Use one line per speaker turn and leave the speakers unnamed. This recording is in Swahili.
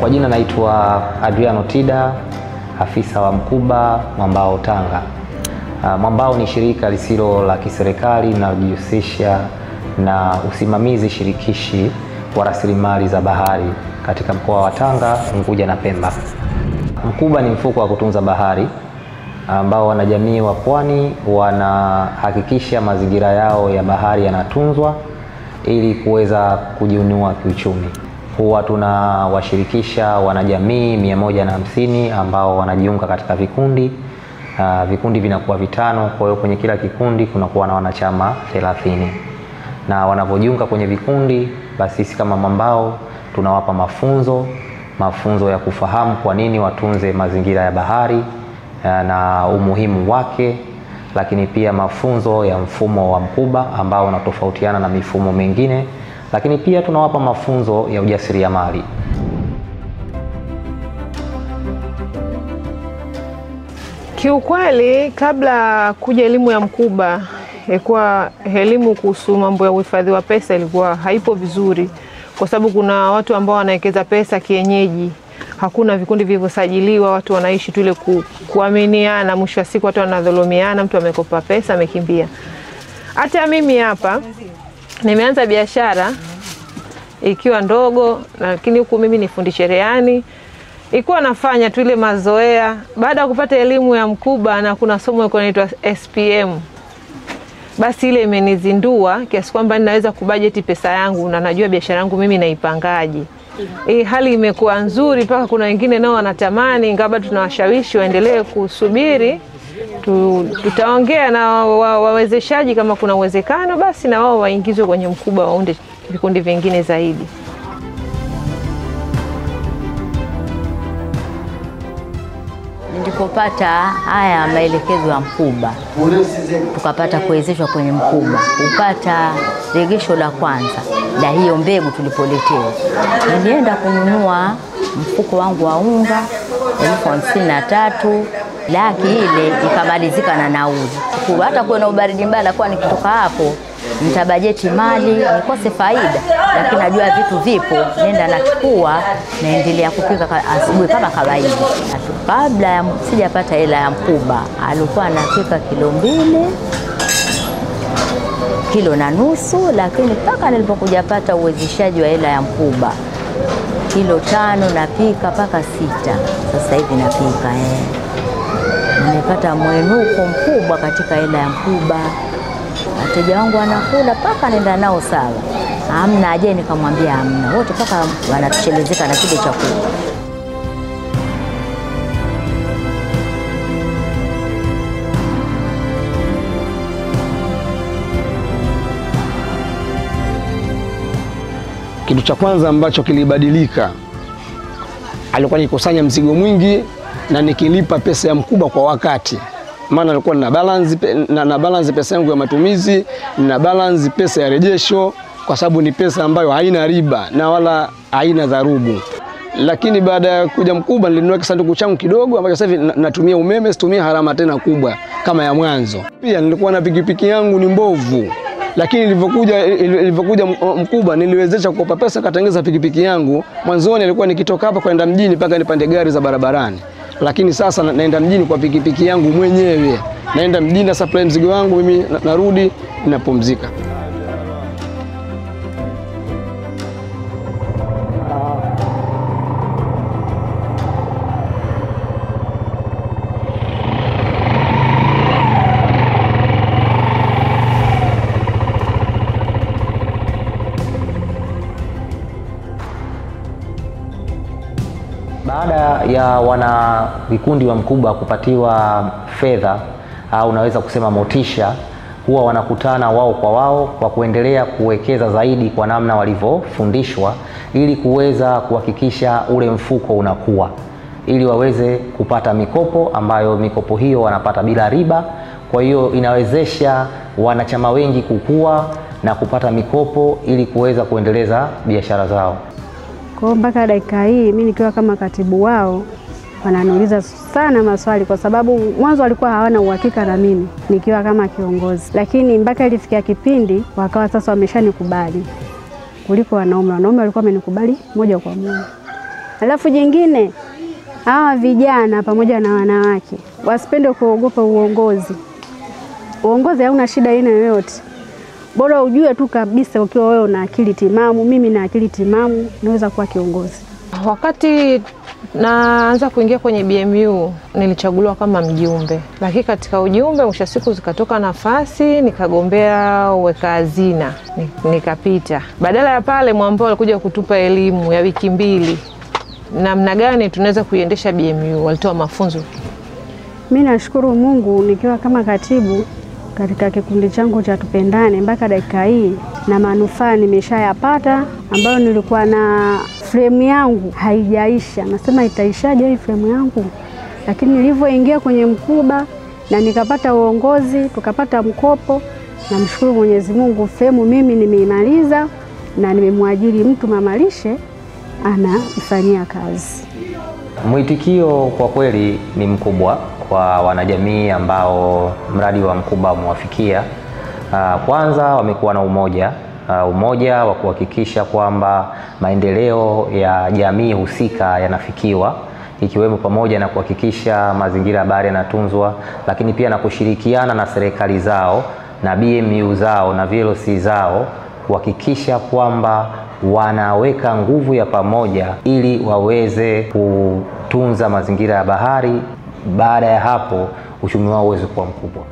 Kwa jina naitwa Adriano Tida, afisa wa Mkuba Mwambao Tanga. Mwambao ni shirika lisilo la kiserikali linalojihusisha na usimamizi shirikishi wa rasilimali za bahari katika mkoa wa Tanga, Unguja na Pemba. Mkuba ni mfuko wa kutunza bahari ambao wanajamii wa pwani wanahakikisha mazingira yao ya bahari yanatunzwa ili kuweza kujiinua kiuchumi. Huwa tunawashirikisha wanajamii 150 ambao wanajiunga katika vikundi. Vikundi vinakuwa 5, kwa hiyo kwenye kila kikundi kunakuwa na wanachama 30. Na wanavyojiunga kwenye vikundi, basi sisi kama Mwambao tunawapa mafunzo ya kufahamu kwa nini watunze mazingira ya bahari na umuhimu wake, lakini pia mafunzo ya mfumo wa Mkuba ambao unatofautiana na mifumo mingine, lakini pia tunawapa mafunzo ya ujasiriamali.
Kiukweli, kabla kuja elimu ya Mkuba, ilikuwa elimu kuhusu mambo ya uhifadhi wa pesa ilikuwa haipo vizuri, kwa sababu kuna watu ambao wanawekeza pesa kienyeji, hakuna vikundi vilivyosajiliwa, watu wanaishi tu ile kuaminiana, mwisho wa siku watu wanadhulumiana, mtu amekopa pesa amekimbia. Hata mimi hapa nimeanza biashara ikiwa ndogo, lakini huku mimi ni fundi cherehani. Ilikuwa nafanya tu ile mazoea. Baada ya kupata elimu ya Mkuba na kuna somo liko inaitwa SPM, basi ile imenizindua kiasi kwamba ninaweza kubudget pesa yangu na najua biashara yangu mimi naipangaje. Hali imekuwa nzuri mpaka kuna wengine nao wanatamani, ingawa bado tunawashawishi waendelee kusubiri. Tutaongea na wawezeshaji kama kuna uwezekano basi na wao waingizwe kwenye Mkuba waunde vikundi vingine zaidi.
Nilipopata haya maelekezo ya Mkuba, tukapata kuwezeshwa kwenye Mkuba, kupata regesho la kwanza la hiyo mbegu tulipoletewa. Nilienda kununua mfuko wangu wa unga 53,000, laki ile ikamalizika na nauli. Hata kuwa na ubaridi mbaya, kwa nikitoka hapo nitabajeti mali nikose faida, lakini najua vitu vipo, nenda nachukua naendelea kupika asubuhi kama kawaida. Kabla sijapata hela ya Mkuba alikuwa anapika kilo 2, kilo na nusu, lakini mpaka nilipokuja pata uwezeshaji wa hela ya Mkuba kilo 5 napika mpaka 6 sasa hivi napika. Nimepata mwenuko mkubwa katika hela ya Mkuba. Wateja wangu wanakula paka nenda nao sawa. Hamna aje nikamwambia hamna. Wote paka wanatoshelezeka na kile chakula.
Kitu cha kwanza ambacho kilibadilika, alikuwa nikusanya mzigo mwingi na nikilipa pesa ya Mkuba kwa wakati. Maana nilikuwa na balance, na balance pesa yangu ya matumizi, na balance pesa ya rejesho, kwa sababu ni pesa ambayo haina riba na wala haina dharubu. Lakini baada ya kuja Mkuba nilinunua kisanduku changu kidogo ambacho sasa hivi natumia umeme, situmia gharama tena kubwa kama ya mwanzo. Pia nilikuwa na pikipiki yangu ni mbovu, lakini nilivyokuja Mkuba niliwezesha kukopa pesa katengeza pikipiki yangu. Mwanzoni nilikuwa nikitoka hapa kwenda mjini mpaka nipande gari za barabarani, lakini sasa naenda mjini kwa pikipiki yangu mwenyewe. Naenda mjini na supply mzigo wangu mimi, narudi napumzika.
Baada ya wana vikundi wa Mkuba kupatiwa fedha au unaweza kusema motisha, huwa wanakutana wao kwa wao kwa kuendelea kuwekeza zaidi kwa namna walivyofundishwa ili kuweza kuhakikisha ule mfuko unakuwa, ili waweze kupata mikopo ambayo mikopo hiyo wanapata bila riba. Kwa hiyo inawezesha wanachama wengi kukua na kupata mikopo ili kuweza kuendeleza biashara zao.
Kwa mpaka dakika hii mimi nikiwa kama katibu wao wananiuliza sana maswali, kwa sababu mwanzo walikuwa hawana uhakika na mimi nikiwa kama kiongozi, lakini mpaka ilifikia kipindi wakawa sasa wameshanikubali. kuliko wanaume. Wanaume walikuwa wamenikubali moja kwa moja. Alafu jingine, hawa vijana pamoja na wanawake wasipende kuogopa uongozi. Uongozi hauna shida aina yoyote. Bora ujue tu kabisa ukiwa wewe una akili timamu, mimi na akili timamu, naweza kuwa kiongozi.
Wakati naanza kuingia kwenye BMU nilichaguliwa kama mjumbe, lakini katika ujumbe mwisho siku zikatoka nafasi nikagombea uweka hazina, nikapita. Badala ya pale Mwambao alikuja kutupa elimu ya wiki 2 namna gani tunaweza kuiendesha BMU, walitoa mafunzo.
Mimi nashukuru Mungu nikiwa kama katibu katika kikundi changu cha Tupendane mpaka dakika hii, na manufaa nimeshayapata ambayo nilikuwa na frame yangu haijaisha. Nasema itaishaje hii frame yangu? Lakini nilivyoingia kwenye Mkuba na nikapata uongozi, tukapata mkopo, namshukuru Mwenyezi Mungu, frame mimi nimeimaliza na nimemwajiri mtu mamalishe anaifanyia kazi.
Mwitikio kwa kweli ni mkubwa kwa wanajamii ambao mradi wa Mkuba umewafikia. Kwanza wamekuwa na umoja, umoja wa kuhakikisha kwamba maendeleo ya jamii husika yanafikiwa, ikiwemo pamoja na kuhakikisha mazingira ya bahari yanatunzwa, lakini pia na kushirikiana na serikali zao na BMU zao na VLC zao kuhakikisha kwamba wanaweka nguvu ya pamoja ili waweze kutunza mazingira ya bahari. Baada ya hapo uchumi wao uweze kuwa mkubwa.